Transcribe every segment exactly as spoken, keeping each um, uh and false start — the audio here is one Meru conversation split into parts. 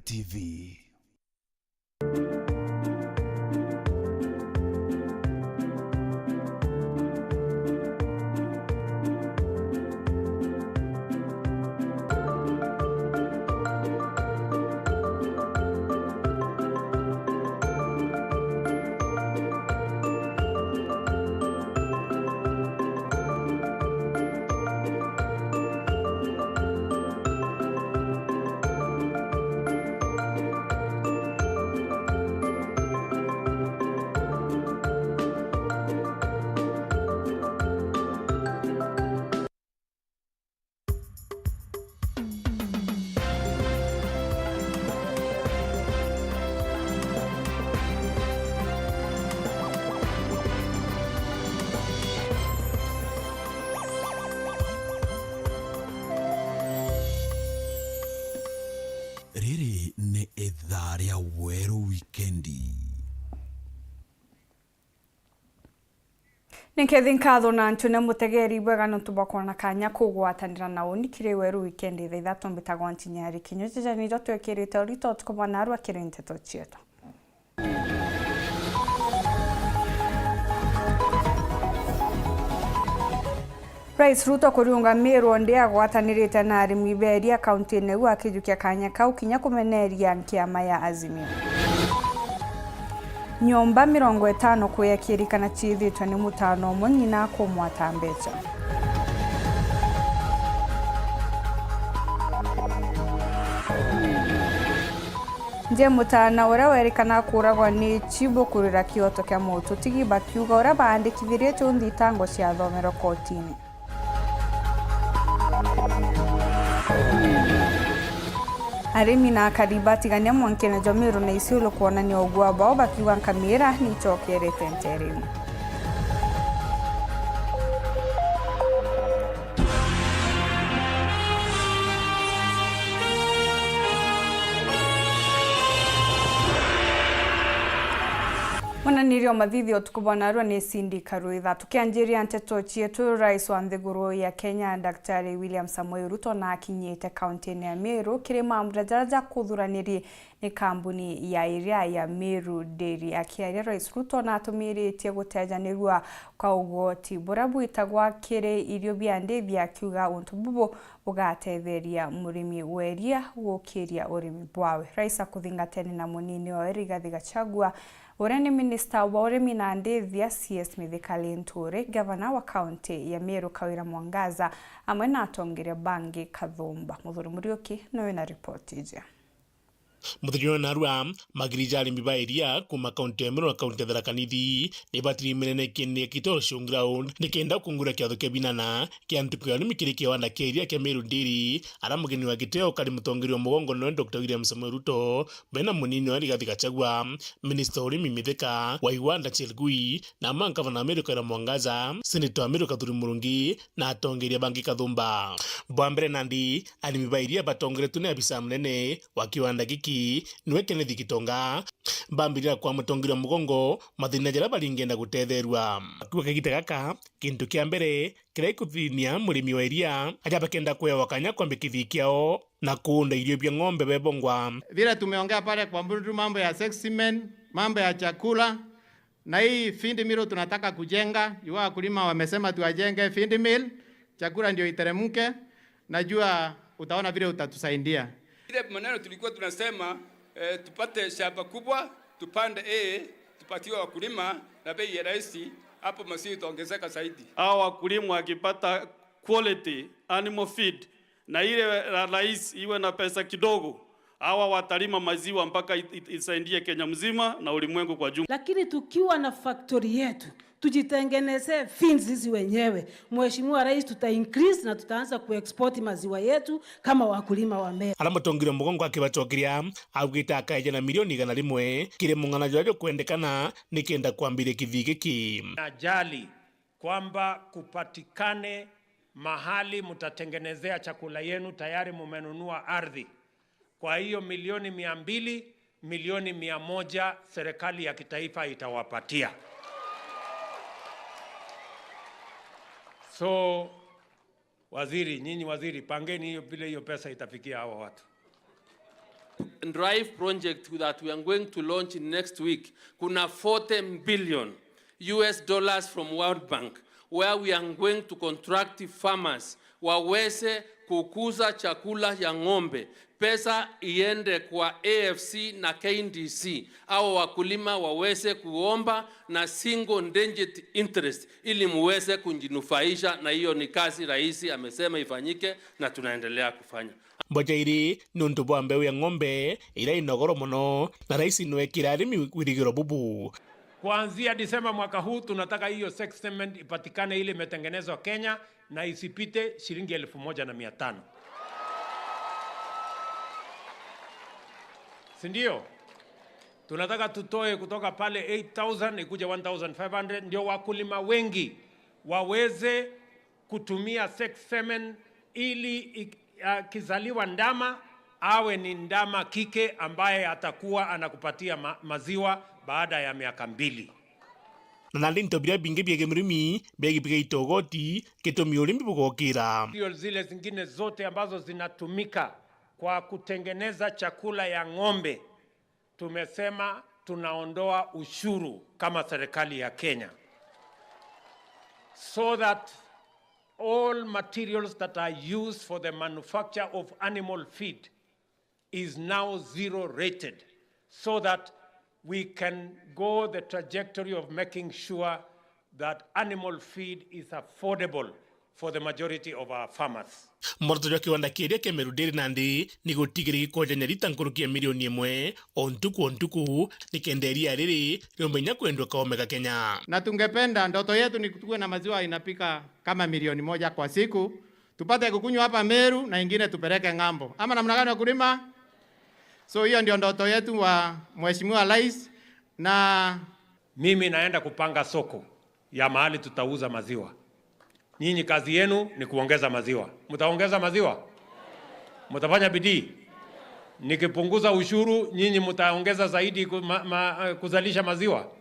T V. Riri ni ithaa ria Weru Wikendi. Ni nkethi nkatho na ntune mutegeri bwega nontu bwa kwona kanya kugwatanira na uni kiri Weru Wikendi thaa ithatu. Mbitagwa Ntinyari Kinyo, jaja nijo twikirite urito utuku bwa narua kiri nteto cietu. Rais Ruto kuriunga Meru ndi agwatanirite na arimi ba iria kaunti-ini iu akijukia kanya kau kinya kumeneria nkiama ya Azimio. Nyomba mirongo itano kwiakirikana ciithitwe ni mutano umwe ng'ina kumwata mbeca. Nje mutana uria werikana kuragwa ni Chibo kurira kioto kia mututigi bakiuga uria baandikithirie tu nthitango ciathomerwe kotini. Arimi na akari batigania mwankene jwa Meru na Isiolo kwonania ugua bwao bakiuga nkamira ni icokerete nterene. Mwananirio mathithi utuku bwa narua ni Cindy Karwitha. Tukianjiria nteto cietu, rais wa nthiguru ya Kenya, Daktari William Samoei Ruto, na akinyite kaunti-ini ya Meru kiri mambura jaria ja kuthuraniri ni kambuni ya iria ya Meru Dairy. Akiaria, Rais Ruto natumiritie gutejanirua kwa ugoti buria bwitagwa kiri irio bia ndithi, akiuga untu bubu bugatetheria murimi wa iria gukiria urimi bwawe. Rais akuthingatene na munini wawe Rigathi Gachagua, uria ni minista wa urimi na ndithi ya C S Mithika Linturi, gavana wa kaunti ya Meru Kawira Mwangaza, amwe na atongeria bangi kathumba. Muthuri Muriuki nowe na ripoti iji. Muthenya wa narua, magiri ja arimi ba iria kuuma kaunti ya Meru na kaunti ya Tharaka Nithi ni batiri minene kieni ya Kitoro Showground nikenda kungura kiatho kia binana kia ntuku ya urimi kiri kiwanda kia iria kia Meru Dairy, ara mugeni wa gitio kari mutongeria wa mugongo noe Doctor William Samoei Ruto, bena munini wa Rigathi Gachagua, minista wa urimi Mithika, wa iwanda Chelgui, na amwe a ngavana wa Meru Kawira Mwangaza, senator wa Meru Kathuri Murungi, na atongeria bangi kathumba. Bwa mbere nandi, arimi ba iria batongeretue ni abisa munene wa kiwanda giki, niwe Kenneth Gitonga, bambiriria kwa mutongeria mugongo mathina jaria baringenda gutetherua. Akiuga kagita gaka, kintu kia mbere kiria gikuthinia murimi wa iria, aja bakenda kuewa kanya kwambia kithii kiao na kuunda irio bia ng'ombe bebongwa. Vile tumeongea pale kwa Mbundu, mambo ya seximen, mambo ya chakula, na hii feed mill tunataka kujenga, juu wakulima wamesema tuajenge feed mill, chakula ndio iteremke. Najua utaona vile utatusaidia. Ile maneno tulikuwa tunasema, eh, tupate shamba kubwa, tupande A, tupatiwe wakulima na bei ya rahisi, hapo maziwa itaongezeka zaidi. Hao wakulima wakipata quality animal feed, na ile ra-, rahisi iwe na pesa kidogo, hawa watalima maziwa mpaka it-, it-, isaidie Kenya mzima na ulimwengu kwa jumla. Lakini tukiwa na factory yetu, tujitengenezee feeds sisi wenyewe, Mheshimiwa Rais, tuta increase na tutaanza kuexport maziwa yetu kama wakulima wa Meru. Ara mutongeria mugongo akibacokeria, augite akaeja na milioni igana rimwe kiri mung'ana juria jukwendekana nikenda kwambiria kithii giki. Ajali kwamba kupatikane mahali mtatengenezea chakula yenu, tayari mumenunua ardhi. Kwa hiyo milioni mia mbili, milioni mia moja serikali ya kitaifa itawapatia. So, waziri, nyinyi waziri, pangeni hiyo vile hiyo pesa itafikia hawa watu. Drive project that we are going to launch next week, kuna forty billion U S dollars from World Bank, where we are going to contract farmers waweze kukuza chakula ya ng'ombe. Pesa iende kwa A F C na K D C, au wakulima waweze kuomba na single digit interest ili muweze kujinufaisha, na hiyo ni kazi rais amesema ifanyike na tunaendelea kufanya. Mboja iri ni untu bwa mbeu ya ng'ombe iria ina goro mono, na rais nwekire arimi wirigiro bubu. Kuanzia Disemba mwaka huu, tunataka hiyo sexed semen ipatikane ile imetengenezwa Kenya na isipite shilingi elfu moja na mia tano. Si ndio? Tunataka tutoe kutoka pale eight thousand ikuje one thousand five hundred, ndio wakulima wengi waweze kutumia sexed semen ili ik-, akizaliwa ndama awe ni ndama kike ambaye atakuwa anakupatia ma-, maziwa baada ya miaka mbili. Na nandi into biria bingi biegi murimi biegi bigaita ugoti, gitumi urimi bugokira. Ndio zile zingine zote ambazo zinatumika kwa kutengeneza chakula ya ng'ombe, tumesema tunaondoa ushuru kama serikali ya Kenya, so that all materials that are used for the manufacture of animal feed is now zero rated, so that we can go the trajectory of making sure that animal feed is affordable for the majority of our farmers. Mworoto jwa kiwanda kiria kia Meru Dairy nandi ni gutigira gikwenjania rita nkuruki ya milioni imwe o ntuku o ntuku, nikenda iria riri riumba inya kwendua kaome ga Kenya. Na tungependa, ndoto yetu ni tuwe na maziwa inapika kama milioni moja kwa siku, tupate kukunywa hapa Meru na ingine tupeleke ng'ambo. Ama namna gani, wakulima? So hiyo ndio ndoto yetu wa Mheshimiwa Rais, na mimi naenda kupanga soko ya mahali tutauza maziwa. Nyinyi kazi yenu ni kuongeza maziwa. Mtaongeza maziwa? Mtafanya bidii? Nikipunguza ushuru, nyinyi mtaongeza zaidi ku-, ma-, ma-, eh, kuzalisha maziwa?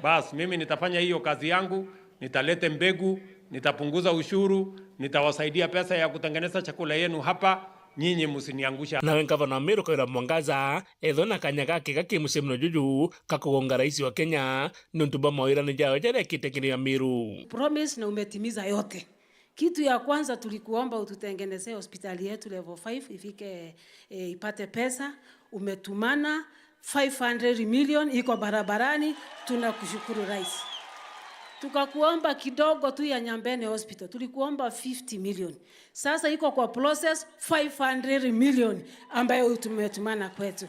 Bas, mimi nitafanya hiyo kazi yangu, nitalete mbegu, nitapunguza ushuru, nitawasaidia pesa ya kutengeneza chakula yenu hapa, nyinyi msiniangusha. Nawe ngavana wa Meru Kawira Mwangaza ethwa na kanya gakega ki mucemanio juju ka kugonga rais wa Kenya niuntu bwa mawirane jawe jaria ekite kiri Ameru. Promise na umetimiza yote. Kitu ya kwanza tulikuomba ututengenezee hospitali yetu level five ifike, eh, ipate pesa, umetumana. Five hundred million iko barabarani, tunakushukuru rais. Tukakuomba kidogo tu ya Nyambene Hospital, tulikuomba fifty million. Sasa iko kwa process five hundred million ambayo tumetumana kwetu.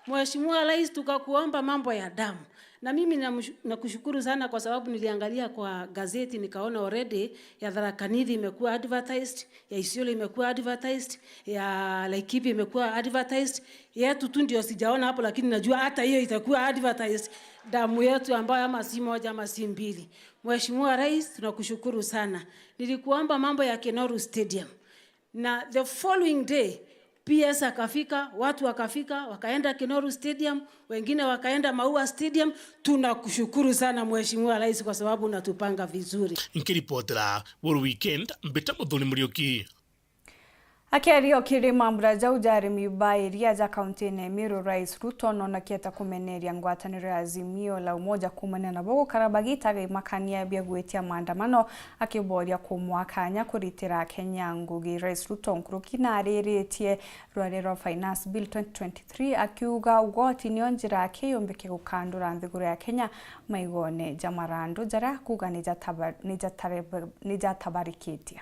Mheshimiwa Rais, tukakuomba mambo ya damu. Na mimi namshu-, nakushukuru sana kwa sababu niliangalia kwa gazeti nikaona already ya Tharaka Nithi imekuwa advertised, ya Isiolo imekuwa advertised, ya Laikipia imekuwa advertised. Yetu tu ndio sijaona hapo, lakini najua hata hiyo itakuwa advertised. Damu yetu ambayo ama si moja ama si mbili. Mheshimiwa Rais, tunakushukuru sana. Nilikuomba mambo ya Kenoru Stadium. Na the following day, P S akafika, watu wakafika, wakaenda Kenoru Stadium, wengine wakaenda Maua Stadium. Tunakushukuru sana Mheshimiwa Rais kwa sababu unatupanga vizuri. Nkiripotera Buru Weekend, Mbita Muthoni Muriuki. Akiaria o kiri mambura jau ja arimi ba iria ja kaunti-ini ya Meru, Rais Ruto nonakia ta kumeneria ngwataniro ya Azimio la Umoja kuumania nabo gukara bagitaga imakania bia gwitia maandamano, akiboria kumwa kanya kuritira Akenya ngugi. Rais Ruto nkuruki nariritie rware rwa Finance Bill twenty twenty-three, akiuga ugoti nio njira aki yumbike gukandura nthiguru ya Kenya maigone ja marandu jaria akuuga ni jataba-, ni jatare-, ni jatabarikitie.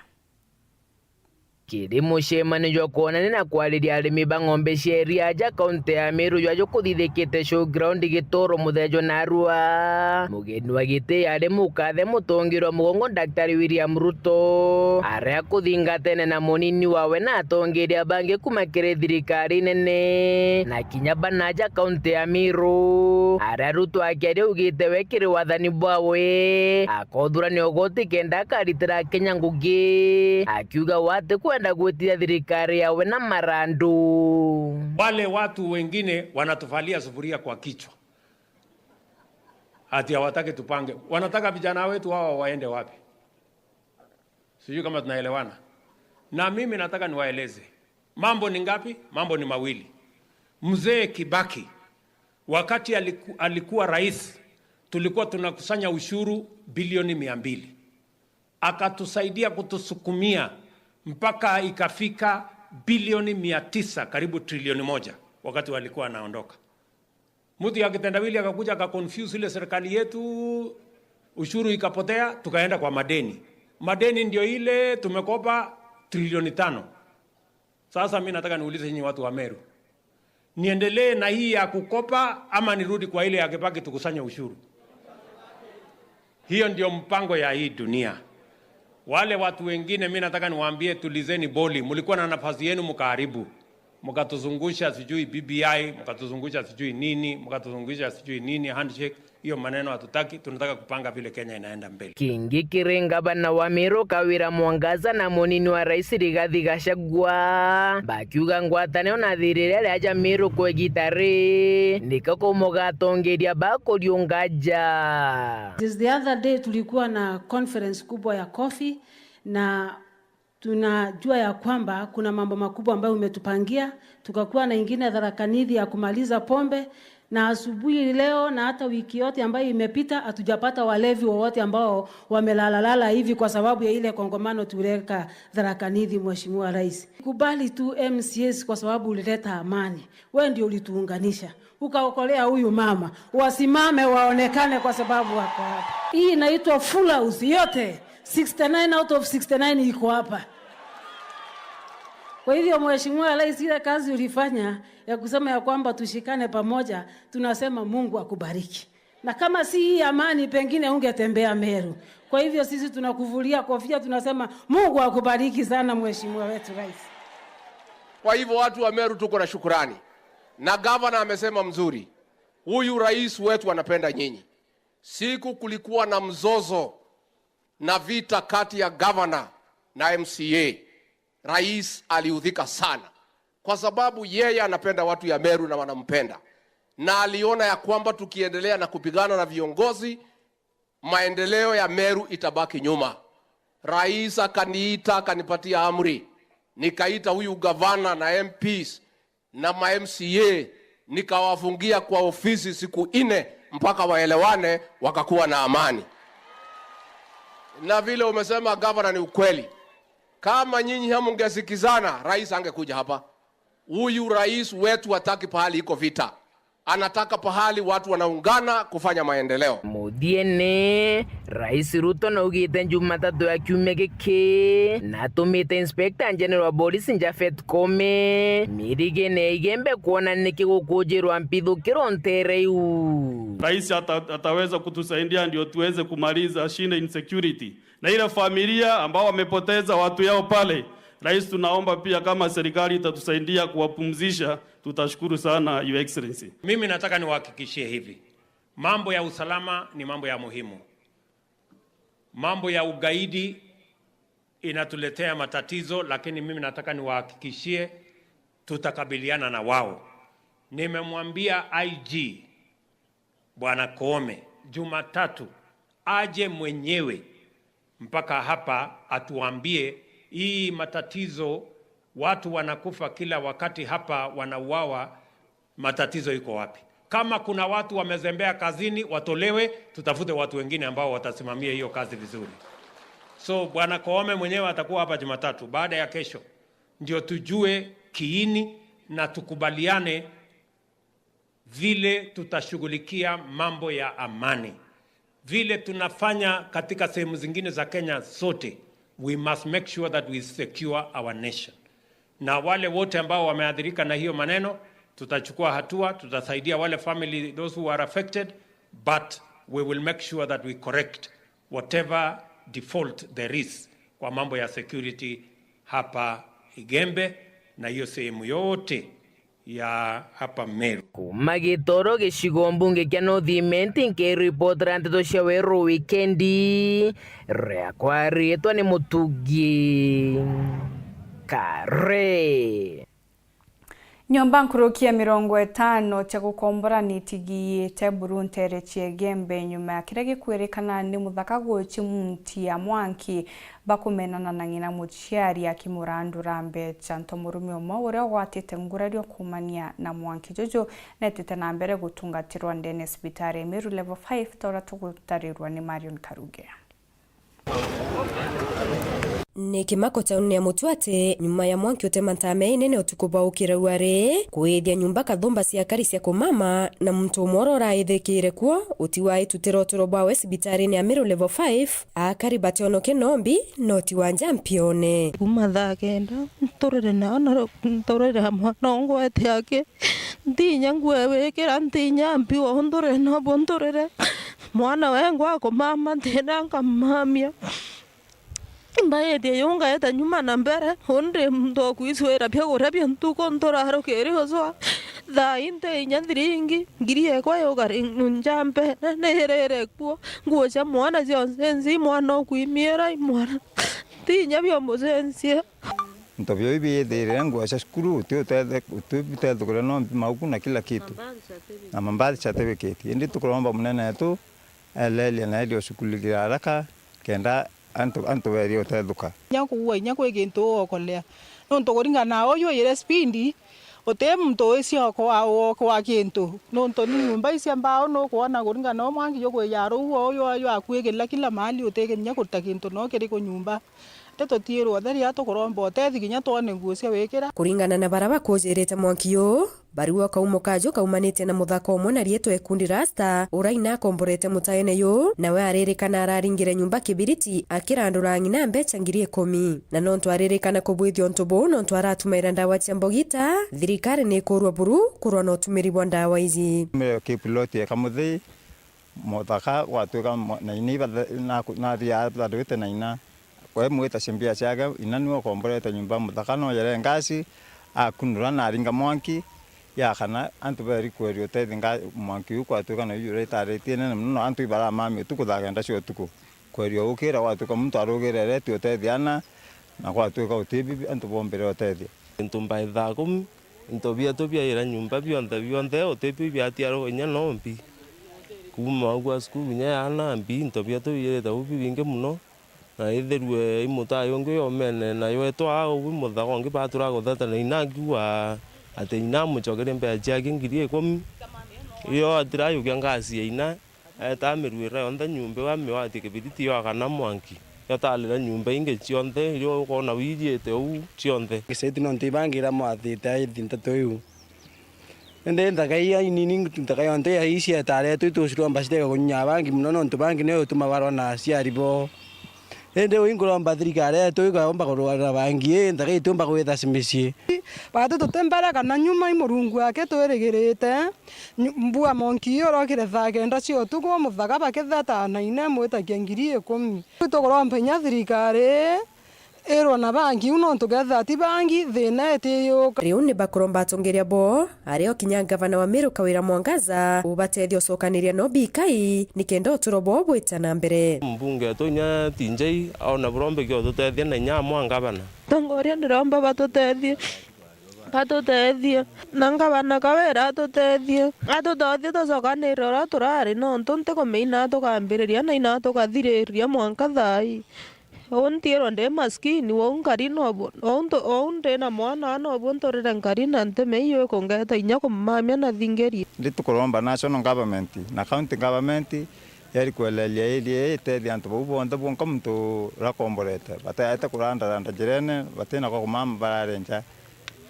Kiri mucemanio jwa kwonania na kwariria arimi ba ng'ombe cia iria ja kaunti ya Meru jwa jukuthithikite showground Gitoro Muthejo Narua, mugeni wa giti ari mukathe mutongeria wa mugongo Daktari William Ruto, aria akuthingatene na munini wawe na atongeria bangi kuma kiri thirikari nene na kinya banaja kaunti ya Meru, aria Ruto akiaria augite we kiri wathani bwawe, akothurania ugoti kenda akaritira Kenya ngugi, akiuga we atikwenda gwitithia thirikari yawe na marandu. Wale watu wengine wanatuvalia sufuria kwa kichwa. Ati hawataki tupange. Wanataka vijana wetu hawa waende wapi? Sijui kama tunaelewana. Na mimi nataka niwaeleze. Mambo ni ngapi? Mambo ni mawili. Mzee Kibaki, wakati aliku-, alikuwa rais, tulikuwa tunakusanya ushuru bilioni mia mbili. Akatusaidia kutusukumia mpaka ikafika bilioni mia tisa, karibu trilioni moja, wakati walikuwa anaondoka. Mtu ya kitendawili akakuja akaconfuse ile serikali yetu, ushuru ikapotea, tukaenda kwa madeni. Madeni ndio ile tumekopa trilioni tano. Sasa mi nataka niulize nyinyi watu wa Meru, niendelee na hii ya kukopa ama nirudi kwa ile ya Kibaki tukusanye ushuru? Hiyo ndio mpango ya hii dunia. Wale watu wengine, mi nataka niwaambie, tulizeni boli. Mlikuwa na nafasi yenu, mkaharibu, mkatuzungusha sijui B B I, mkatuzungusha sijui nini, mkatuzungusha sijui nini, handshake. Hiyo maneno hatutaki, tunataka kupanga vile Kenya inaenda mbele. Kingi kiri ngavana wa Meru Kawira Mwangaza na munini wa rais Rigathi Gachagua bakiuga ngwataniro na thirikari ya Meru kwa igita ri niko kumugatongeria bakuriunga nja. This the other day tulikuwa na conference kubwa ya coffee na tunajua ya kwamba kuna mambo makubwa ambayo umetupangia. Tukakuwa na ingine Tharaka Nithi ya kumaliza pombe, na asubuhi leo na hata wiki yote ambayo imepita hatujapata walevi wowote ambao wamelalalala hivi kwa sababu ya ile kongamano tuliweka Tharaka Nithi, Mheshimiwa Rais. Kubali tu M C As kwa sababu ulileta amani. Wewe ndio ulituunganisha. Ukaokolea huyu mama. Wasimame waonekane kwa sababu wako hapa. Hii inaitwa Full House yote. Sixty-nine out of sixty-nine iko hapa. Kwa hivyo, Mheshimiwa Rais, ile kazi ulifanya ya kusema ya kwamba tushikane pamoja, tunasema Mungu akubariki. Na kama si hii amani, pengine ungetembea Meru. Kwa hivyo, sisi tunakuvulia kofia, tunasema Mungu akubariki sana, Mheshimiwa wetu Rais. Kwa hivyo, watu wa Meru, tuko na shukurani. Na gavana amesema mzuri. Huyu rais wetu anapenda nyinyi. Siku kulikuwa na mzozo na vita kati ya gavana na M C A, rais aliudhika sana, kwa sababu yeye anapenda watu ya Meru na wanampenda, na aliona ya kwamba tukiendelea na kupigana na viongozi, maendeleo ya Meru itabaki nyuma. Rais akaniita, akanipatia amri, nikaita huyu gavana na M Ps na ma M C A, nikawafungia kwa ofisi siku nne mpaka waelewane, wakakuwa na amani. Na vile umesema, gavana, ni ukweli. Kama nyinyi hamungesikizana, rais angekuja hapa. Huyu rais wetu hataki pahali iko vita. Anataka pahali watu wanaungana kufanya maendeleo. Muthiene, Rais Ruto naugite Jumatatu ya kiumia giki natumite Inspector General wa Police Japhet Koome mirigene ya Igembe kwona niki gukujirwa mpithukiro ntere iu. Rais ata-, ataweza kutusaidia ndio tuweze kumaliza shida insecurity. Na ile familia ambao wamepoteza watu yao pale, Rais, tunaomba pia kama serikali itatusaidia kuwapumzisha, tutashukuru sana, Your Excellency. Mimi nataka niwahakikishie hivi, mambo ya usalama ni mambo ya muhimu. Mambo ya ugaidi inatuletea matatizo, lakini mimi nataka niwahakikishie tutakabiliana na wao. Nimemwambia I G Bwana Koome, Jumatatu aje mwenyewe mpaka hapa atuambie hii matatizo, watu wanakufa kila wakati hapa, wanauawa, matatizo iko wapi? Kama kuna watu wamezembea kazini, watolewe, tutafute watu wengine ambao watasimamia hiyo kazi vizuri. So, Bwana Koome mwenyewe atakuwa hapa Jumatatu, baada ya kesho, ndio tujue kiini na tukubaliane vile tutashughulikia mambo ya amani, vile tunafanya katika sehemu zingine za Kenya zote, we must make sure that we secure our nation. Na wale wote ambao wameathirika na hiyo maneno, tutachukua hatua, tutasaidia wale family, those who are affected, but we will make sure that we correct whatever default there is kwa mambo ya security hapa Igembe na hiyo sehemu yote ya hapa Meru. Kuma Gitoro, gicigo mbunge kia North Imenti, nkiripotera nteto cia Weru Wikendi, riakwa riitwa ni Mutugi Kare. Nyomba nkuruki ya mirongo itano cia gukombora ni itigiite buru nteere cia Igembe nyuma ya kiria gikwirikana ni muthaka gucimuntia mwanki bakumenana na ng'ina muciari akimurandura mbecha. Ntomurume umwe uria ugwatite ngurario kuumania na mwanki juju neetite na mbere gutungatirwa ndene cibitari ya Meru Level five, ta uria tugutarirwa ni Marion Karuge. Ni kimako tauni ya Mutuate, nyuma ya mwanki utema ntaame inene utuku bwa ukira ruari, kuithia nyumba kathumba cia akari cia kumama, na muntu umwe uria uraithikire kuo, uti wa itutira uturo bwawe cibitarini ya Meru Level five, akari bationoke nombi, no ti wa njampione. Kuma thaa kenda, nturire nao na nturire mwana ungwete aki. Ntinya nguo ya gwikira, ntinya mpi wa undurire nobo ndurire. Mwana wengwa akumama, ntienda nkamamia. Mbaithie yu ngaeta nyuma na mbere, undi muntu okwisuira bia kuria bia ntuku, nturarukiri ucwa. Thaa ii nti inya thiringi, ngiri ekwa yukari njampe, nirire kuo. Nguo cia mwana cionse nzi, mwana ukwimiira i mwana. Ntinya bia mucencie. Into biu biithirire nguo cia cukuru, uti utethukire no mauku na kila kitu. Na mabirth certificate. Indi tukuromba munene wetu, elelia na elie ushughulikia haraka, kenda antu, antu berie utethuka. Inya kugua, inya kwi kintu ugokolea. Nontu kuringana na uyu ire speed, uti muntu wisi okoa, okoa kintu. Nontu ni nyumba icia mbao nukwona kuringana na umwangi jukwija ruu, uyu, uyu akuigila kila mahali, utikinya kuruta kintu no kiriku nyumba. Ti tutiirwe utheri, a tukuromba utethi kinya twone nguo cia wikira. Kuringana na baria bakujirite mwanki uu, barua kauma kaju kaumanite na muthaka umwe na riitwa Ekundi Rasta, uria ina akomborete mutaene yu, nawe aririkana araringire nyumba kibiriti akirandura ng'ina mbecha ngiri ikumi. Na nontu aririkana kubwithia untu buu nontu aratumaira ndawa cia mbogita, thirikari ni ikurua buru kurwa na utumiri bwa ndawa iji. Kiploti eka muthii, muthaka gwatuika mo-, na ina ibathe-, na, nathia atharwite na ina. Kwa imwita cimbia ciake, ina niwe ukomborete nyumba muthaka, no yere ngasi, akunura na aringa mwanki, ya kana antu beri kweria utethi nga-, mwanki uu kwatuika na uyu uritaritie nene mono, na antu ibaramamia utuku thaa kenda cia utuku. Kweria ukira gwatuika muntu arugire ereti utethi ana, na gwatuika utibi antu bombire utethia. Into mbae thaa kumi, into bietu biaira nyumba bionthe, bionthe, utibio biatiarwa inya no mbi. Kuuma au gwa cukuru inya yaana mbi, into bietu biirite u bibingi mono, na ithirue i mutai ungi yomene, nayo etwa au i muthaka ungi batura gutheta na ina akiuga ati ina amucokerie mbeca ciake ngiri ikumi. Iyo atirajukia ngasi ya ina, eeta amirwira yonthe nyumba iu, amiwatie kibiriti yo akana mwanki, yatalira nyumba ingi cionthe iria ukwona wijiite uu cionthe. Giseti nontu ibangira mwathite aithi nteto iu. Indi nthaka ii inini, nthaka yonthe ya ii cietaretwe ituciromba citega kunyunya bangi mono, nontu bangi niyo ituma barwa na aciari bo. Indi uu inkuromba thirikari yetu ikomba kurwara bangi ii, nthaka itiumba gwitha micii. Bati tuti mbere kana nyuma, i Murungu aki twirigirite. Nyu-, mbua monki iyo urokire thaa kenda cia utuku, muthaka bakitheta na ina imwitagia ngiri ikumi. Tukuromba inya thirikari irwa na bangi, u nontu kethira ti bangi, thina itiyuka. Riu ni bakuromba atongeria bo, ario kinya ngavana wa Meru Kawira Mwangaza, ubatethia ucokaniria no bikai, nikenda uturo bwao bwita na mbere. Mbunge wetu inya Tinjai, aona burombe kio tutethia na inya amwe a ngavana. Atongoria ndiromba batutethie. Batutethie. Na ngavana Kawira atutethie. Atutethie tucokanire uria turari, nontu ntikumenya ina tukambiriria na ina tukathiriria mwanka thaa ii. Uu ntiirwa ndi maskini, uu nkari nobu, uu ntu-, uu ndi na mwana nobu nturire nkari na nteme iu ikungeta inya kumamia na thingirie. Ndi tukuromba national government na county government yeri kweleria area ii itethia antu bau bonthe, bonka muntu uria akomborete. Bataete kurandaranda njirene, batina kwa kumama barare nja.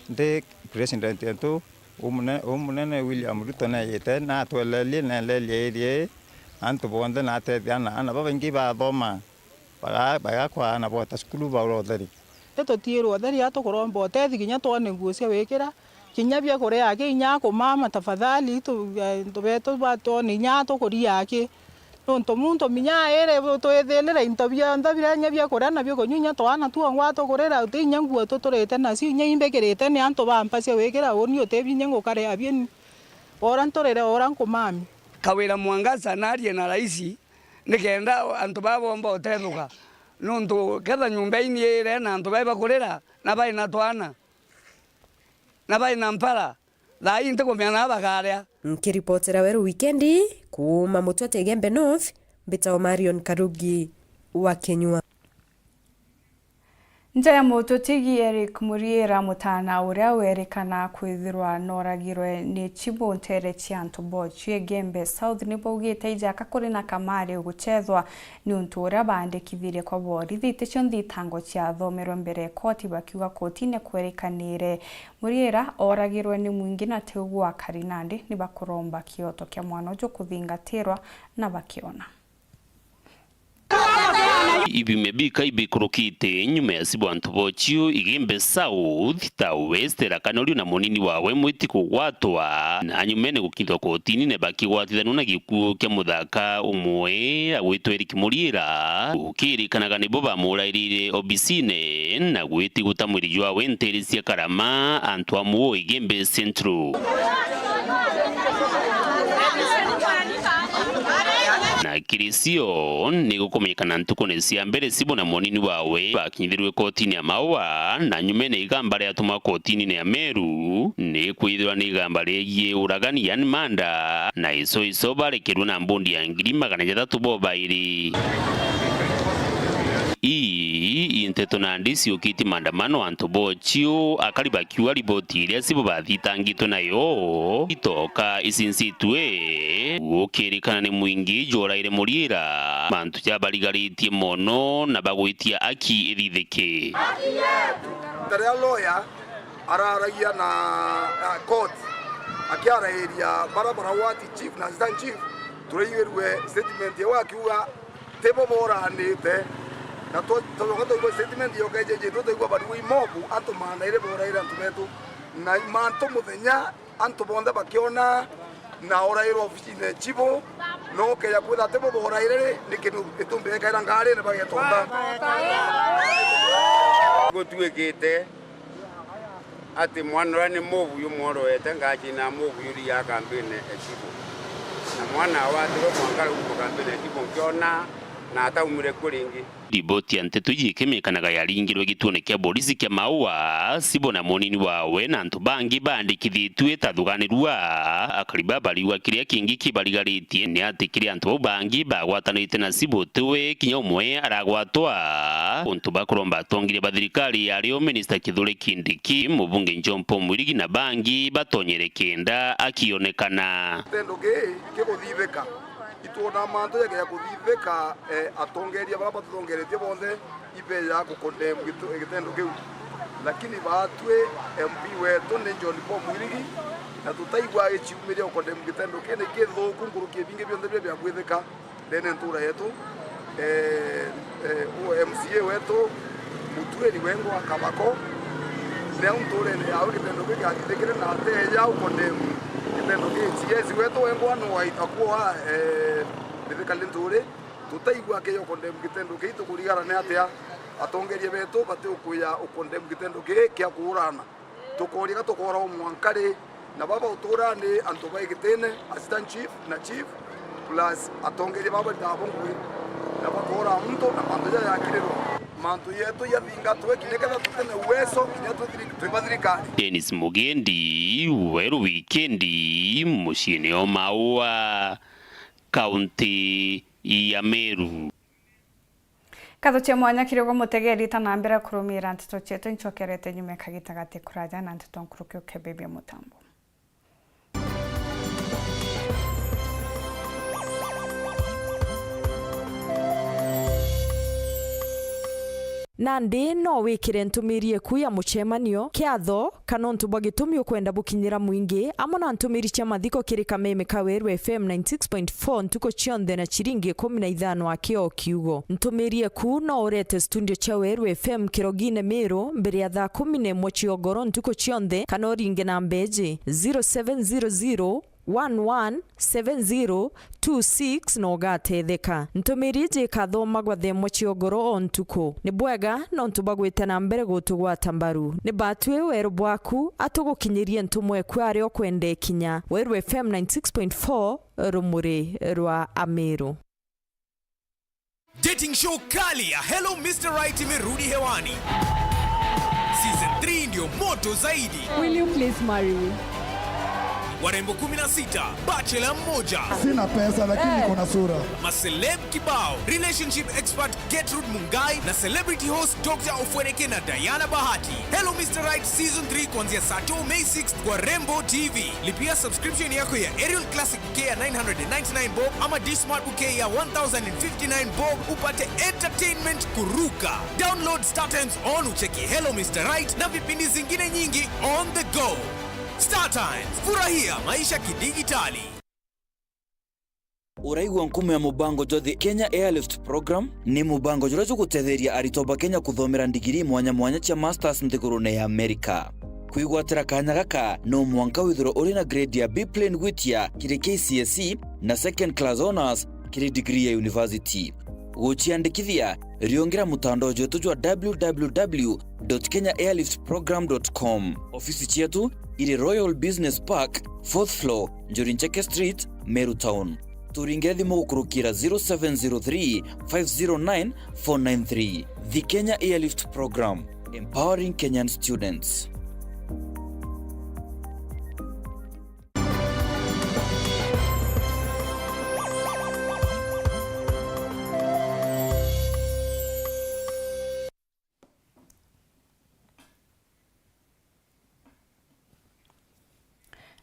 Ndi president wetu, umunene, umunene William Ruto neejite, na atwelerie, neelerie area ii, antu bonthe, na atethia ana, ana babaingi bathoma, baga-, bagakwa ana bota cukuru baura utheri. Ti tutiirwe utheri, a tukuromba utethi kinya twone nguo cia wikira, kinya bia kuria aki, inya a kumama tafadhali, tu-, antu betu batwone inya a tukuria aki. Nontu muntu minya aire twithirire into bionthe biria inya bia kuria na bia kunyua, inya twana tuongwa tukurira, uti inya nguo tuturite nacio, inya imbikirite ni antu ba mpa cia wikira, uni uti binya ngukare abio ni. Ora nturire, ora nkumami. Kawira Mwangaza narie na raisi, nikenda antu baa bomba utethuka. Nontu ketha nyumba iniire na antu bai bakurira, na bai na twana. na bai na mpara, thaa ii ntikumenya naa bakaria. Nkiripotera Weru Wikendi kuuma Mutwete Igembe North, mbitagwa Marion Karugi wa Kinyua. Nja ya mututigi Eric Muriira, mutaana uria werikana kwithirwa nooragirwe ni Chibo nteere cia antu boocio Igembe South, ni baugite ijaka kuri na kamari uguchethwa niuntu uria baandikithirie kwa borithi ticio nthitango ciathomerwe mbere ya koti, bakiuga kotine kwerikaniire Muriira ooragirwe ni mwingi na tiu gwa akari nandi ni bakuromba kioto kia mwana uju kuthingatirwa na bakiona. Ibiumia bikai bikurukite nyuma ya Chibo antu boocio Igembe South, Tao West, Tharaka Nithi na munini wawe Mwiti kugwatwa, na nyumene gukinyithwa kotini na bakigwatithanua na gikuu kia muthaka umwe agwitwa Eric Muriira, gukirikanaga nibo bamurairire obisine na gwitiguta mwiri jwawe nteere cia Karama, antu a Muo Igembe Central. Na kiri cio, ni gukumenyekana ntukune cia mbere Chibo na munini wawe bakinyithirwe kotini ya Maua, na nyumene igamba riatuma kotini ya Meru, ni kwithirwa ni igamba riegie uragani, yani murder, na ico ico barekerwe na mbondi ya ngiri magana jathatu bo bairi. Ii i nteto nandi ciukitie maandamano antu boocio, akari bakiuga riboti iria Chibo bathitangitwe nayo itoka icincitue, gukirikana ni mwingi jworaire Muriira, mantu jabarigaritie mono na bagwitia aki ithithike. Taria lawyer araragia na, na court, akiarairia bara barauga ati chief na assistant chief, turaiguirue statement yao akiuga tibo boranite, na twa-, twacoka twaigua statement yoka ijeje, tutaigua bariwe imobu antu maana iri boraire antu betu, na mantu muthenya antu bonthe bakiona na orairwa obisine Chibo, no ukeja kwitha tibo boraire ri, ni kindu itumbi ekaira ngarine bagetonda. Gutuikite ati mwana uria ni mubuyu mworoete, ngachina mubuyu ria kambine e Chibo. Na mwana awatirwe mwanka riu kambine e Chibo nkiona na ataumire ku ringi. Riboti ya nteto iji ikimenyekanaga yaringirwe gituone kia borisi kia Maua, Chibo na munini wawe na antu bangi baandikithitue ta thuganirua. Akari baba bariuga kiria kingi kibarigaritie ni ati kiri antu bau bangi bagwatanite na Chibo tiwe kinya umwe aragwatwa. Untu bakuromba atongeria ba thirikari ario Minista Kithure Kindiki, mubunge John Paul Mwirigi na bangi batonyere kenda akionekana. Gitendo gii giguthithika. Itwona mantu jakeja kuthithika, eh, atongeria baria batutongeretie bonthe ibeja ku condemn gitu-, gitendo kiu. Lakini baatwi M P wetu ni John Paul Mwirigi, na tutaigua agiciumiria ku condemn gitendo kii ni kithuku nkuruki ya bingi bionthe biria biagwithika ndene ntura yetu. Eh, eh, u M C A wetu Mutuiri wengwa Kabako, neu nturene yawe gitendo giki athithikire na ateeja u condemn gitendo giki. G S wetu wengwa no aitagwa, eh, Mithika Linturi, tutaigua akeja u condemn gitendo kii, tukurigara ni atia atongeria betu batiukuja u condemn gitendo kii kia kuurana. Tukoria ga tukoora o mwanka ri? Na baba utuura ni antu ba igitine, assistant chief na chief, plus atongeria baba bari nabo ngui, na bakoora muntu na mantu jaja jakirirwa. Mantu yetu jathingatwe kinya ketha tutine uwezo kinya twi thiri-, twi ba thirikari. Dennis Mugendi, Weru Wikendi, muciine o Maua, kaunti ya Meru. Nkatho cia mwanya kiri ugwe mutegeri, ta na mbere kurumira nteto cietu, ncokerete nyuma kagita gati kuraja na nteto nkuruki ukebebia mutambo. Nandi no wikire ntumiri eku ya mucemanio, kiatho, kana untu bwa gitumi ukwenda bukinyira mwingi, amwe na ntumiri cia mathiko kiri kameme ka Weru F M ninety six point four ntuku cionthe na ciringi ikumi na ithano aki o kiugo. Ntumiri eku no urete studio cia Weru F M Kirogine Miru mbere ya thaa kumi na imwe cia ugoro ntuku cionthe, kana uringe namba iji, zero seven zero zero, one one seven zero two six, na ugatetheka. Ntumiri iji ikathomagwa thaa imwe cia ugoro o ntuku. Ni bwega nontu bwa gwita na mbere gutugwata mbaru. Ni batwi weru bwaku, atugukinyirie ntumwa eku aria ukwenda ikinya. Weru F M ninety six point four, rumuri rwa Amiru. Dating show kali ya Hello Mister Right imerudi hewani. Season three ndio moto zaidi. Will you please marry me? Warembo kumi na sita, bachelor mmoja. Sina pesa, lakini niko na sura. Maceleb kibao, relationship expert Gertrude Mungai na celebrity host Doctor Ofweneke na Diana Bahati. Hello Mister Right Season three kuanzia saa two May sixth kwa Rembo T V. Lipia subscription yako ya Aerial Classic bouquet ya nine hundred and ninety-nine bob ama Dish Smart bouquet ya one thousand and fifty-nine bob upate entertainment kuruka. Download StarTimes on ucheki Hello Mister Right na vipindi zingine nyingi on the go. StarTimes, furahia maisha kidijitali. Uraigua nkumo ya mubango jwa The Kenya Airlift Program? Ni mubango juria jugutetheria aritwa ba Kenya kuthomera ndigiri mwanya mwanya cia masters nthigurune ya Amerika. Kwigwatira kanya gaka, no mwanka withirwe uri na grade ya B plain gwitia kiri K C S E na second class honours kiri degree ya university. Guciandikithia, riungira mutandao jwetu jwa w w w dot kenya airlift program dot com. Ofisi cietu iri Royal Business Park, fourth floor, Njuri Ncheke Street, Meru Town. Turingire thimu gukurukira zero seven zero three, five zero nine, four nine three. The Kenya Airlift Program, empowering Kenyan students.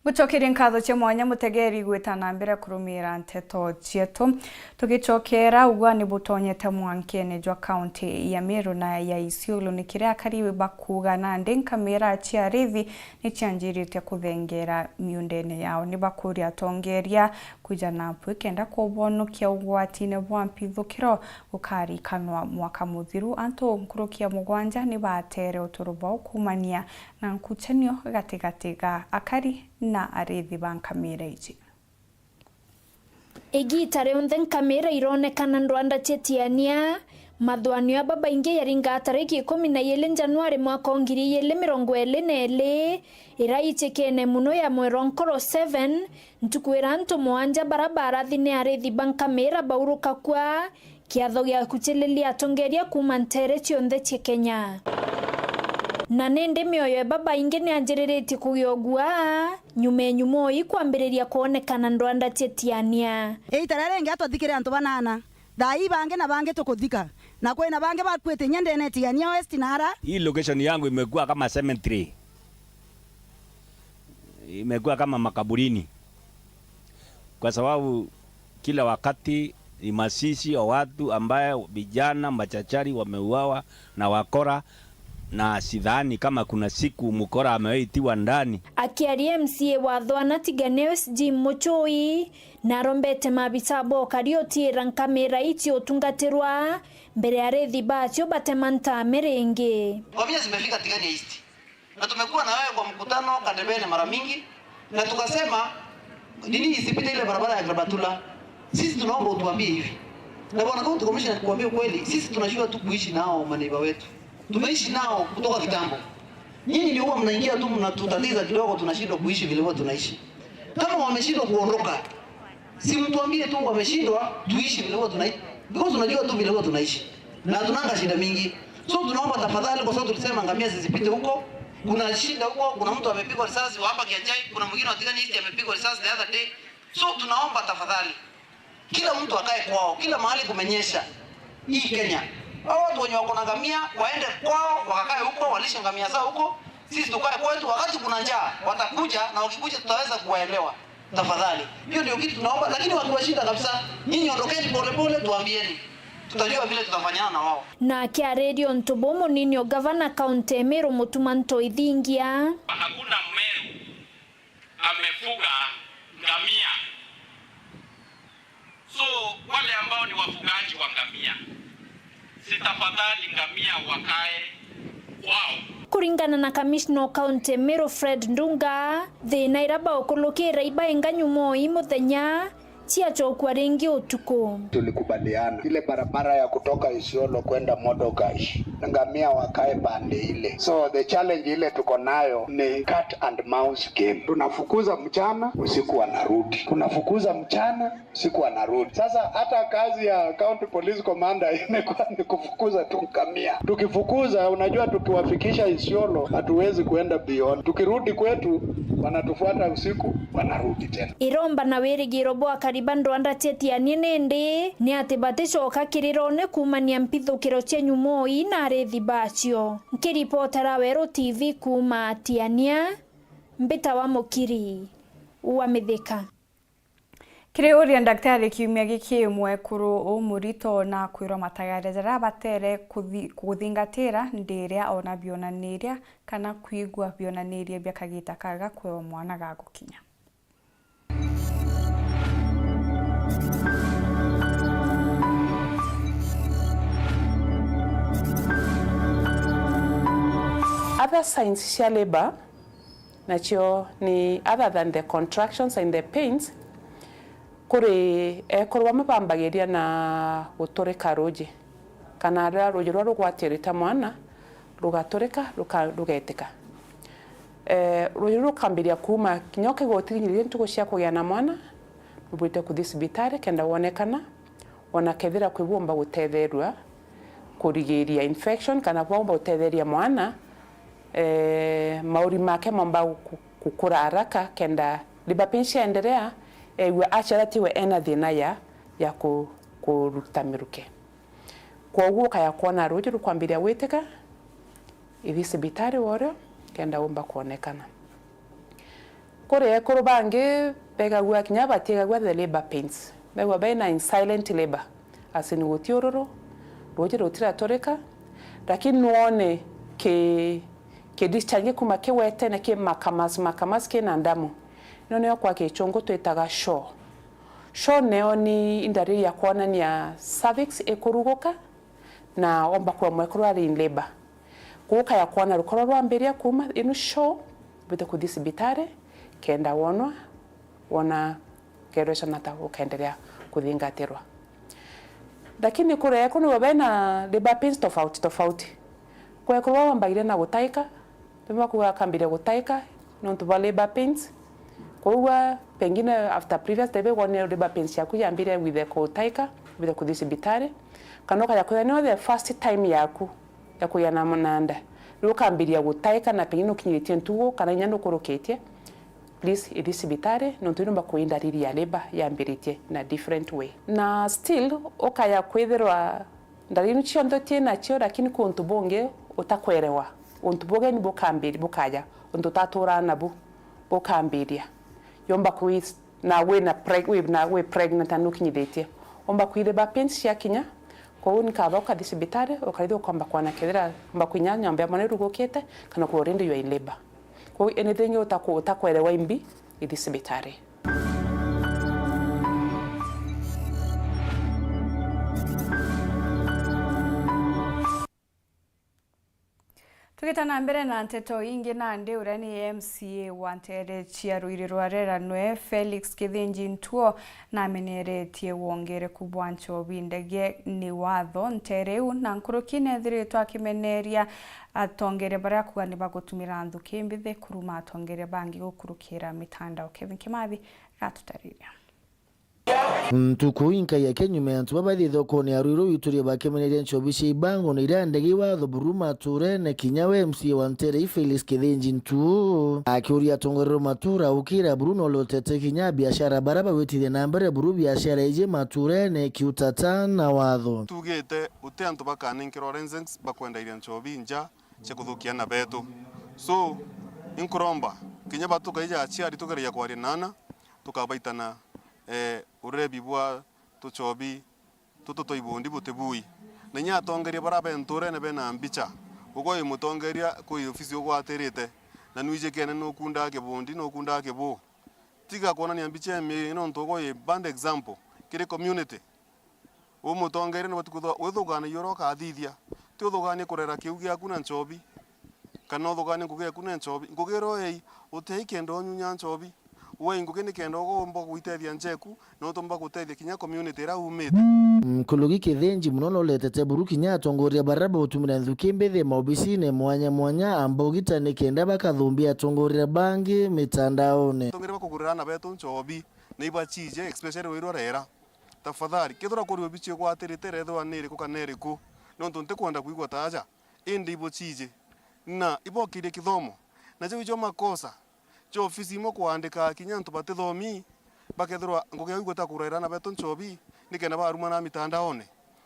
Ngucokerie nkatho cia mwanya mutegeri gwita na mbere kurumira nteto cietu. Tugicokera, ugwani butonyete mwankene jwa kaunti ya Meru na ya Isiolo ni kiria akari bakuuga, nandi nkamira cia arithi ni cianjiritie kuthengera miundene yao. Ni bakuria atongeria kwija na mpwi kenda kubonokia ugwatine bwa mpithukiro gukarikanwa mwaka muthiru. Antu nkuruki ya mugwanja ni batere uturo bwao kuumania na nkuchanio gatigati ga akari na arithi ba nkamira iji. Igiita rionthe nkamira ironekana ndwanda cia Tiania. Mathwanio a babaingi yaringaa tariki ikumi na iiri Januari mwaka wa ngiri iiri mirongo iiri na iiri, ira ichikene mono ya Mwero Nkoro seven, ntuku ira antu mwanja bara barathi ni arithi ba nkamira bauruka kwa kiatho gia kuchililia atongeria kuuma nteere cionthe cia Kenya. Na nindi mioyo ya babaingi ni yanjiriritie kugia uguaa, nyuma ya nyuma ii kwambiriria kwonekana ndwanda cia Tiania. Iita riria ringi atwathikire antu banana. Thaa ii bangi na bangi tukuthika, na kwina bangi bakuite inya ndene Tiania West na ara. Hii location yangu imekuwa kama cemetery. Imekuwa kama makaburini. Kwa sababu kila wakati ni mazishi ya watu ambaye vijana machachari wameuawa na wakora, na sidhani kama kuna siku mkora amewahi tiwa ndani. Akiaria M C A wa Thwana Tigania West Jim Muchui, narombete maabisa bokari utiira nkamira icio utungatirwa mbere ya arithi bacio batema ntaame ringi. Ngamia zimefika Tigania East. Na tumekuwa na wewe kwa mkutano Kandebene mara mingi, na tukasema nini isipite ile barabara ya Grabatula. Sisi tunaomba utuambie hivi. Na bwana county commissioner, nikuambie ukweli, sisi tunashindwa tu kuishi nao maneiba wetu. Tumeishi nao kutoka kitambo. Nyinyi ndio huwa mnaingia tu mnatutatiza kidogo, tunashindwa kuishi vile huwa tunaishi. Kama wameshindwa kuondoka, si mtuambie tu wameshindwa, tuishi vile huwa tunaishi. Because unajua tu vile huwa tunaishi. Na hatunanga shida mingi. So tunaomba tafadhali, kwa sababu tulisema ngamia zisipite huko. Kuna shida huko, kuna mtu amepigwa risasi wa hapa Kianjai, kuna mwingine wa Tigania East amepigwa risasi the other day. So tunaomba tafadhali, kila mtu akae kwao, kila mahali kumenyesha hii Kenya. Hao watu wenye wako na ngamia waende kwao, wakakae huko, walishe ngamia zao huko. Sisi tukae kwetu, wakati kuna njaa watakuja, na wakikuja tutaweza kuwaelewa. Tafadhali. Hiyo ndio kitu tunaomba, lakini wakiwashinda kabisa, nyinyi ondokeni polepole, tuambieni. Tutajua vile tutafanyana na wao. Nake areria untu buu munini o gavana kaunti ya Meru Mutuma Ntoithingia. Hakuna Mmeru amefuga ngamia. So, wale ambao ni wafugaji wa ngamia, si tafadhali ngamia wakae kwao. Kuringana na kamishna o kaunti Meru Fred Ndunga, thina ira baukulukira ibainga nyuma o ii muthenya, ciacokua ringi utuku. Tulikubaliana ile barabara ya kutoka Isiolo kwenda Modogash, ngamia wakae pande ile. So the challenge ile tuko nayo ni cat and mouse game. Tunafukuza mchana, usiku wanarudi. Tunafukuza mchana, usiku wanarudi. Sasa hata kazi ya county police commander imekuwa ni kufukuza tu ngamia. Tukifukuza, unajua, tukiwafikisha Isiolo, hatuwezi kuenda beyond. Tukirudi kwetu, wanatufuata usiku, wanarudi tena. Iromba na wirigiro bwa akari ba ndwanda cia Tiania nindi ni ati baticoka kirirone kuumania mpithukiro cia nyumoi na arithi bacio. Nkiripotera Weru T V kuuma Tiania, mbita wa Mukiri wa Mithika. Kiri uria ndagitari kiumia giki, mwekuru umurito na kwirwa matagare jaria abatere kuthi-, kuthingatira ndi iria ona bionaniria kana kwigua bionaniria bia kagita karia ga kwewa mwana gagukinya. Other signs cia labour nacio ni other than the contractions and the pains, kuri ekuru bamwe bambagiria na guturika ruuji, kana riria ruuji ruria rugwatirite mwana rugaturika, ruka-, rugetika. Eh, ruuji ruu rukambiria kuuma kinya ukigwa utikinyiririe ntuku cia kugia na mwana, nubwite kuthi cibitari kenda wonekana, ona kethira kwi bumba gutetherua kurigiria infection kana bumba gutetheria mwana, eh, mauri make momba gu-, gukura haraka kenda labour pains ciaendelea, eegua aciara tiwe ena thina ya, ya ku-, kuruta miruke. Kwoguo ukaya kwona ruuji rukwambiria gwitika, ithi cibitari worio kenda umba kwonekana. Kuri ekuru bangi begagua kinya batiegagua the labour pains. Begua bena in silent labour. As in guti ururu, ruuji rutiraturika, lakini nwone ki, ki discharge kuma kiwetene ki makamas, makamas kina ndamu. Ino niyo kwa gichungu twitaga show. Show neo ni indalili ya kwonania cervix ikuruguka na omba kwa mwekuru ari in labour. Kuu ukaya kwona rukoro rwambiria kuuma inu show, ubite kuthi cibitari kenda wonwa, wona kerwe canata ukendelea kuthingatirwa. Lakini kuri ekuru nibo bena labour pains tofauti tofauti. Kuri ekuru bambagiria na gutaika, rimwe bakuga akambiria gutaika nontu bwa labour pains. Koguo pengine after previous delivery wonire labour pains yaku yambiria with the gutaika, with the kuthi cibitari, kana ukaja kwithira niyo the first time yaku ya kugia na, na nda, riu ukambiria gutaika na pengine ukinyiritie ntugu kana inya nukurukitie, please ithi cibitari, nontu niumba kuindariri ya labour yambiritie in a different way. Na still ukaya kwithirwa ndariri cionthe uti nacio, lakini kuntu bungi utakwerewa, untu bugeni bukambiri-, bukaja, untu utaturaa nabu bukambiria. Yomba kwi-, na wina preg-, wi na, wi pregnant na nukinyithitie, omba kwithirwa pains ciakinya. Kwou ni kaba ukathi cibitari, ukarithia ukomba kwana kethira omba kwinya nyomba ya mwana irugukite, kana ku already you are in labour. Kwou anything utaku-, utakwerewa imbi, ithi cibitari. Tugita na mbere na nteto ingi, nandi uria ni M C A wa nteere cia Ruiri rwa Rera nwe Felix Kithinji Ntuo nameneretie wongereku bwa nchobi ndege ni watho nteere iu, na nkuruki nethiritwe akimeneria atongeria baria akuga ni bagutumira nthuki mbithi kuruma atongeria bangi gukurukira mitandao. Kevin Kimathi gatutariria. Ntuku inkai yake nyuma ya antu baba bathi thokone ya Ruiru wituria bakemeneria nchobi cia ibango na iria ndege iwatho buru maturene, kinya we M C A wa nteere ii Felix Kithinji Ntuo akiuria atongoria matura ukira buru no lotete kinya biashara bara bawitithia na mbere buru biashara iji maturene kiutata na watho. Tugite uti antu bakaninkirwa license bakwendairia nchobi nja cia kuthukia ana betu. So, inkuromba kinya batukaija aciari tugereria kwaria na ana, tukabaitana, eh, urebi bwa tuchobi tutu twa ibundi buti bui. Na inya atongeria bara be nturene bena mbicha, ugwe wi mutongeria kwi ofisi ugwatirite, na nwijikene nukundaa kibundi, nukundaa kibuu. Tiga kwonania mbicha ya miiri, nontu ugwe wi bad example kiri community. U mutongeria nubati kwithirwa withuganagia uria ukathithia, ti uthuganie kurera kiu giaku na nchobi, kana uthuganie ngugi yaku na nchobi. Ngugi iria uei, uti ai kenda unyunya nchobi, Ui ngugi nikenda ugomba gwitethia njeku, na utumba gutethia kinya community iria umite. Nkuruki Kithinji mono noletete buru kinya atongoria baria bautumira nthuki mbithi maobisine mwanya mwanya a Mbugita nikenda bakathumbia atongoria bangi mitandaone. Atongoria bakugurira aana betu nchobi, na ibachiije, especially Wairua Rera. Tafadhali, kethira kuri obichi igwatirite, irethirwa ni iriku kana iriku, nontu ntikwenda kwigua ta aja, indi ibuchiije, na ibokirie kithomo. Na jau ijo makosa ja ofisi imwe kwandika kinya antu batithomi, bakethirwa ngugi yao igwita kuraira aana betu nchobi, nikenda barumana mitandaone.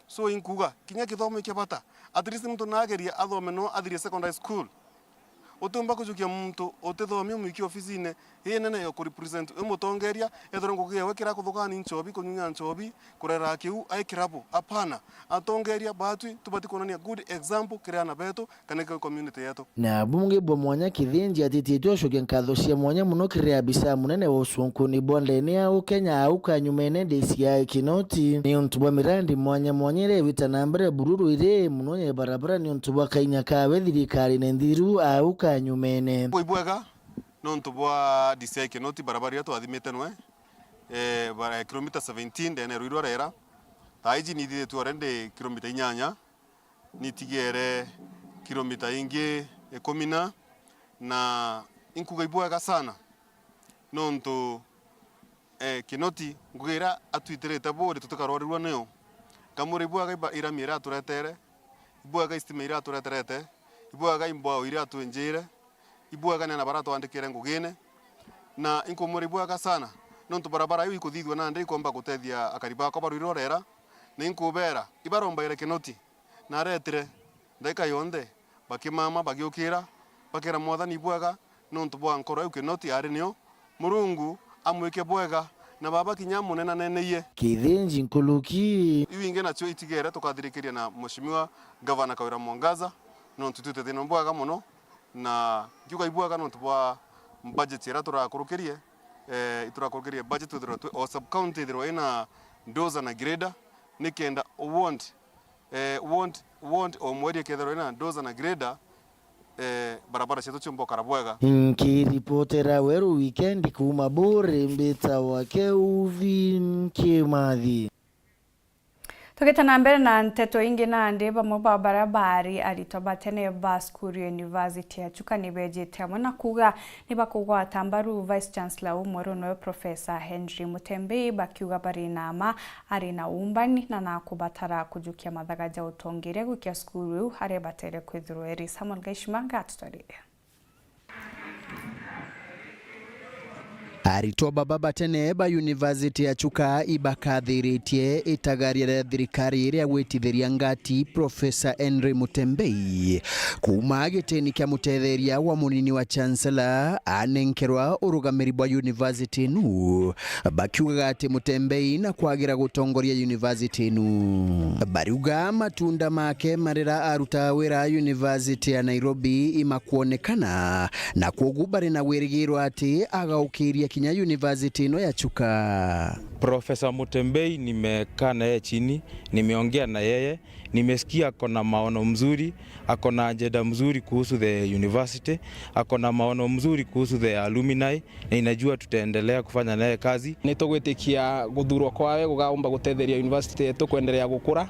So inkuga, kinya kithomo i kia bata. At least muntu nageria athome no athirie secondary school. Utiumba kujukia muntu utithomi umwikie ofisine inene ya kurepresent wi mutongeria, ethirwa ngugi yawe kira kuthukania nchobi, kunyunya nchobi, kurera kiu ai kirabu. Apana, atongeria batwi tubati kuonania good example kiri aana betu kana kiri community yetu. Na bungi bwa mwanya Kithinji atititwe ucokia nkatho cia mwanya mono kiri abisa munene wa ucunkuni bwa ndene ya Ukenya au kanyumene D C I Kinoti, niuntu bwa mirandi mwanya mwanya iria iwita na mbere buru rwiri mono ya barabara niuntu bwa kainya kawe thirikarine nthiru au kanyumene. Bwi bwega nontu bwa D C I Kinoti, barabara iria twathimite nwe, eh, bara-, kilomita seventeen ndene ya Wairua Rera. Thaa iji nithithitue already kilomita inyanya, nitigere kilomita ingi ikumi na, na inkuga ibwega sana nontu, eh, Kinoti ngugi iria atwitirite buri tutikarwarirua niyo. Nkamwira ibwega iba-, irami iria aturetere, ibwega istima iria atureterete, ibwega imbwao iria atwinjire, ibwega ni ana baria atwandikire ngugine, na inkumwira ibwega sana nontu barabara iu ikuthithua nandi ikomba gutethia akari bakwa ba Wairua Rera, na inkubera ibarombaire Kinoti. Na aretire ndaika yonthe, bakimama, bagiukira, bakera Mwathani ibwega nontu bwa nkoro iu Kinoti ari nio. Murungu amwike bwega, na baba kinya amunenaneneiye. Kithinji nkuruki. Iu ingi nacio itigere tukathirikiria na Mheshimiwa Gavana Kawira Mwangaza, nontu twite thina bwega mono, na nkiuga ibwega nontu bwa budget iria turakurukirie, eh, iturakurukirie budget withirwa twi, o sub county ithirwa ina dozer na grader, nikenda ward, eh, ward, ward o mweri ikethirwa ina dozer na grader, eh, barabara cietu ciumba ukara bwega. Nkiripotera Weru Weekend kuuma Buri, mbitawa Keuvi Nkimathi. Tugite na mbere na nteto ingi, nandi bamwe ba baria baari aritwa ba tene ba cukuru ya University ya Chuka ni beejite amwe na kuuga ni bakugwata mbaru Vice Chancellor umweru, nowe Professor Henry Mutembei, bakiuga bari na mma ari na uumbani na nakubatara kujukia mathaga ja utongeria gwikia cukuru iu aria ibatere kwithirwa iri. Samuel Gaishima ngatutwarire. Aritwa baba batene ba University ya Chuka ibakathiritie itagaria ria thirikari ria gwitithiria ngati Professor Henry Mutembei kuuma gitini kia mutetheria wa munini wa Chancellor anenkerwa urugamiri bwa university inu, bakiugaga ati Mutembei na kwagira gutongoria university inu. Bariuga matunda make marira aruta wira university ya Nairobi imakwonekana, na kwogu bari na wirigiro ati agaukiria kinya university ino ya Chuka. Professor Mutembei nimekaa na yeye chini, nimeongea na yeye, nimesikia ako na maono mzuri, ako na ajenda mzuri kuhusu the university, ako na maono mzuri kuhusu the alumni, na inajua tutaendelea kufanya naye kazi. Nitugwitikia guthurwa kwawe gugaumba gutetheria university yetu kwendelea gukura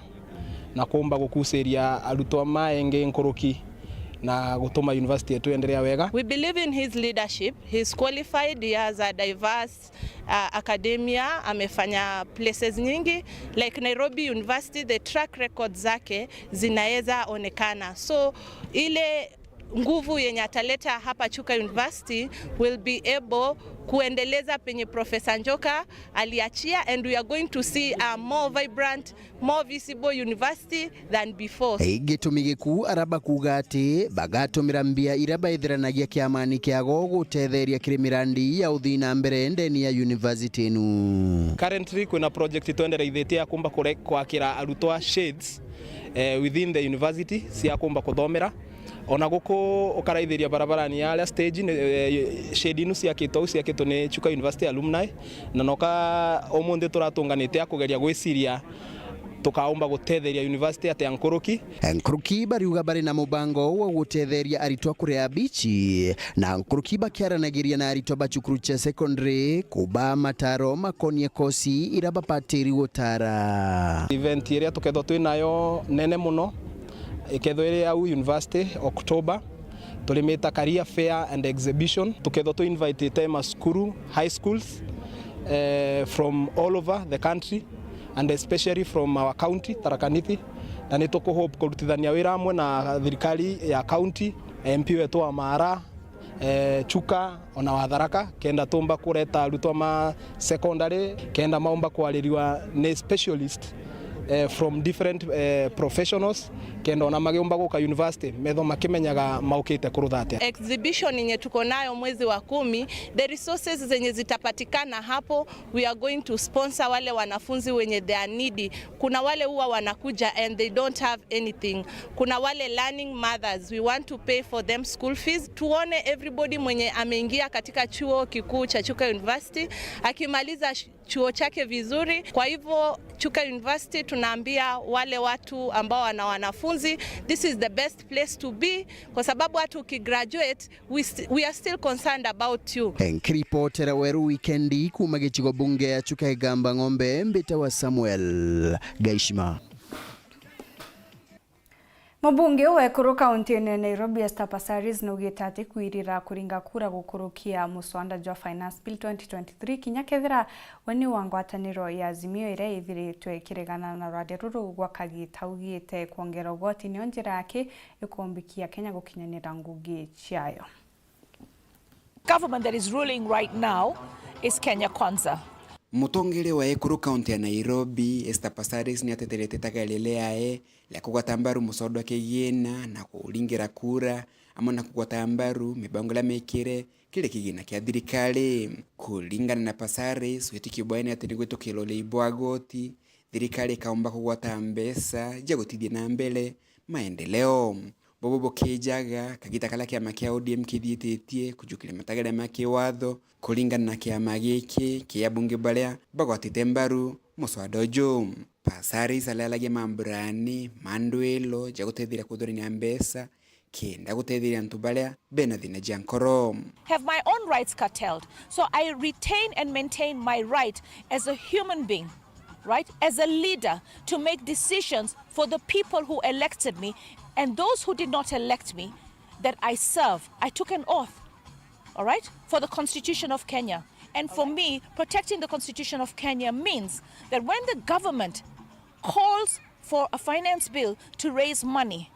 na kuumba gukuciria arutwa ma engi nkuruki na gutuma university yetu yendelea wega. We believe in his leadership. He's qualified, he has a diverse, uh, academia, amefanya places nyingi. Like Nairobi University, the track record zake zinaweza onekana. So, ile nguvu yenye ataleta hapa Chuka University will be able kuendeleza penye Professor Njoka aliachia, and we are going to see a more vibrant, more visible university than before. Gitumi gikuu araba kuuga ati bagatumira mbia iria baithiranagia kiamani kiago gutetheria kiri mirandi ya uthii na mbere ndeni ya university inu. Currently, kwina project twendereithitie ya kumba kure-, kwakira arutwa shades, eh, within the university cia kumba kuthomera. Ona guku ukaraithiria barabarani ya aria stage ni, eh, shade inu ciakitwe au ciakitwe ni Chuka University alumni, na noka umunthi turatunganite a kugeria gwiciria Tukaumba gutetheria university atia nkuruki? Nkuruki bariuga bari na mubango wa gutetheria aritwa kuria bichi, na nkuruki bakiaranagiria na aritwa ba cukuru cia secondary, kubaa mataro makonie kosi iria babatiri gutara. Event iria tukethwa twi nayo nene muno, ikethwa iri au university, October, turimita career fair and exhibition. Tukethwa twi invitite macukuru, high schools, eh, from all over the country and especially from our county, Tharaka Nithi, na ni tukuhope kurutithania wira amwe na thirikari ya county, M P wetu wa Mara, eh, Chuka, ona wa Tharaka, kenda tumba kureta arutwa ma secondary, kenda maumba kwaririwa ni specialist, eh, from different, eh, professionals, kenda ona magiumba guka university, methwa makimenyaga maukite kurutha atia. Exhibition yenye tuko nayo mwezi wa kumi, the resources zenye zitapatikana hapo, we are going to sponsor wale wanafunzi wenye they are needy. Kuna wale huwa wanakuja and they don't have anything. Kuna wale learning mothers, we want to pay for them school fees. Tuone everybody mwenye ameingia katika chuo kikuu cha Chuka University akimaliza sh- chuo chake vizuri. Kwa hivyo, Chuka University tunaambia wale watu ambao wana wanafunzi, this is the best place to be, kwa sababu hata ukigraduate, we, st- we are still concerned about you. Nkiripotera Weru Wikendi kuuma gicigo bunge ya Chuka Igamba Ng'ombe, mbitawa Samuel Gaishima. Mubunge wa ekuru kaunti-ini ya Nairobi, Esther Passaris, naugite ati kwirira kuringa kura gukurukia muswada jwa Finance Bill twenty twenty-three, kinya kethira we ni wa ngwataniro ya Azimio iria ithiritwe ikiregana na rwandi ruru gwa kagita, augite kwongera ugoti niyo njira yake ikumbikia Kenya gukinyanira ngugi ciayo. Government that is ruling right now is Kenya Kwanza. Mutongeria wa ekuru kaunti ya Nairobi, Esther Passaris, ni ateterete itaga riria riae ria kugwata mbaru muswada wa kigina na kuringira kura, amwe na kugwata mbaru mibango iria mikire kiri kigina kia thirikari. Kuringana na Passaris, witikio bwae ni ati ni gwitukira urii bwa goti, thirikari ikaumba kugwata mbeca cia gutithia na mbere maendeleo. Bobo bukijaga kagita karia kiama kia O D M kithiititie kujukiria matagaria ma kiwatho kuringana na kiama giki kia abunge baria bagwatite mbaru muswada uju. Passaris araragia mamburani ma ndwiro ja gutetheria kuthurania mbeca kenda gutetheria antu baria bena thina ja nkoro. Have my own rights curtailed. So I retain and maintain my right as a human being, right, as a leader, to make decisions for the people who elected me, and those who did not elect me, that I serve. I took an oath, all right, for the Constitution of Kenya. And for me, protecting the Constitution of Kenya means that when the government calls for a finance bill to raise money,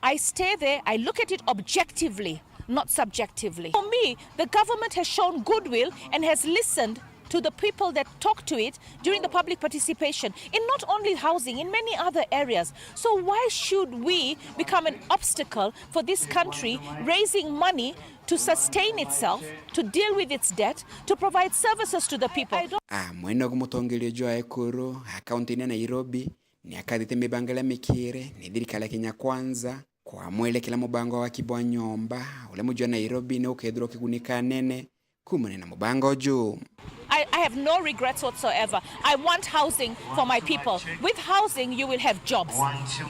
I stay there, I look at it objectively, not subjectively. For me, the government has shown goodwill and has listened to the people that talked to it during the public participation in not only housing, in many other areas. So why should we become an obstacle for this country raising money to sustain itself, to deal with its debt, to provide services to the people? I don't Amwe nogu mutongeria uju wa ekuru a kaunti ya Nairobi ni akathite mibango iria mikire ni thirikari ya Kenya Kwanza kwa mwerekera mubango wa waki bwa nyomba, uria muji wa Nairobi ni ukethirwa ukigunika nene kumania na mubango uju. I, I have no regrets whatsoever. I want housing for my people. With housing, you will have jobs.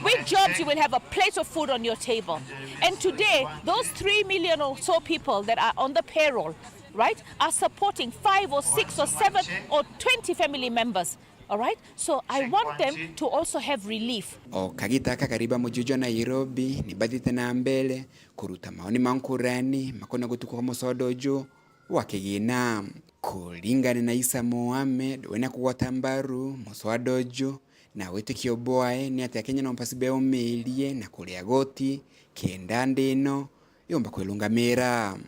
With jobs, you will have a plate of food on your table. And today, those three million or so people that are on the payroll, right, are supporting five or six or seven or twenty family members. All right? So I want them to also have relief. O kagita aka kariba muji uju wa Nairobi ni bathite na mbere kuruta maoni ma nkurani makonie gutukwa kwa muswada uju wa kigina. Kuringana na Isa Mohamed, we ni akugwata mbaru muswada uju, na witikio bwae ni ati Akenya no mpasi beumirie na kuria goti kenda nthi ino yumba kwirungamira.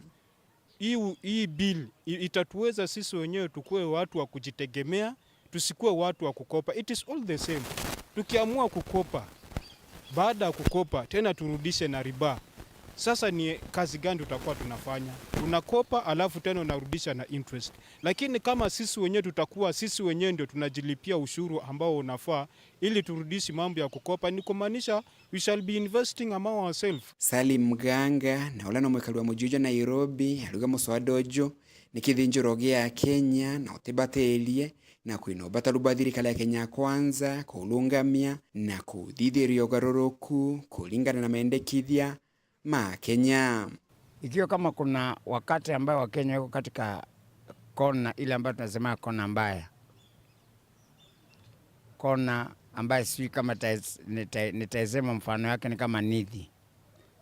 Hii u-, hii bill i-, itatuweza sisi wenyewe tukue watu wa kujitegemea, tusikue watu wa kukopa. It is all the same. Tukiamua kukopa, baada ya kukopa, tena turudishe na riba. Sasa ni kazi gani tutakuwa tunafanya? Unakopa, alafu tena unarudisha na interest. Lakini kama sisi wenyewe tutakuwa, sisi wenyewe ndio tunajilipia ushuru ambao unafaa, ili turudishi mambo ya kukopa, ni kumaanisha we shall be investing among ourselves. Salim Mganga, na uria ni mwikari wa muji uju wa Nairobi, ariuga muswada uju ni kithinjiro gia Akenya na utibatirie, na kwina ubataru bwa thirikari ya Kenya Kwanza kurungamia na kuthithiria ugaruruku kuringana na mendekithia ma Kenya. Ikiwa kama kuna wakati ambayo Wakenya wako katika kona ile ambayo tunasema kona mbaya, kona ambayo sijui kama tais-, nita-, nitaisema mfano yake ni kama Nithi,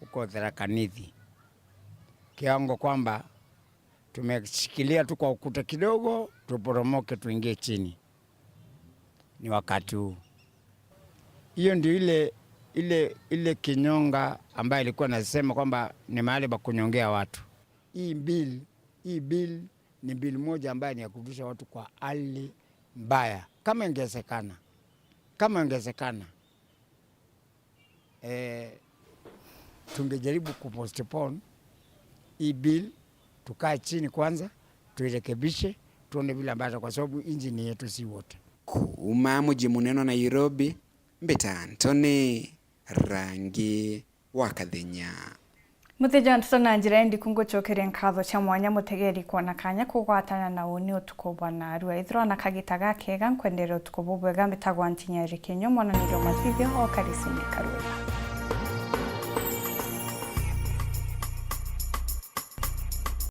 huko Tharaka Nithi, kiwango kwamba tumeshikilia tu kwa ukuta kidogo, tuporomoke, tuingie chini. Ni wakati huu. Hiyo ndio ile, ile, ile kinyonga ambayo ilikuwa nasema kwamba ni mahali pa kunyongea watu. Hii bill, hii bill ni bill moja ambayo ni ya kurudisha watu kwa hali mbaya. Kama ingewezekana, kama ingewezekana, eh, tungejaribu kupostpone hii bill, tukae chini kwanza, tuirekebishe, tuone vile ambavyo, kwa sababu injini yetu si wote. Kuuma muji munene wa Nairobi, mbita Anthony Rangi wa Kathenya. Muthia jwa nteto na njira indiku ngucokeria nkatho cia mwanya mutegeri kwona kanya kugwatana na uni utuku bwa narua. Ithirwa na kagita gakega, nkwendere utuku bubwega. Mbitagwa Ntinya Eric Inyo, mwananiri wa mathithio o Karisini Karua.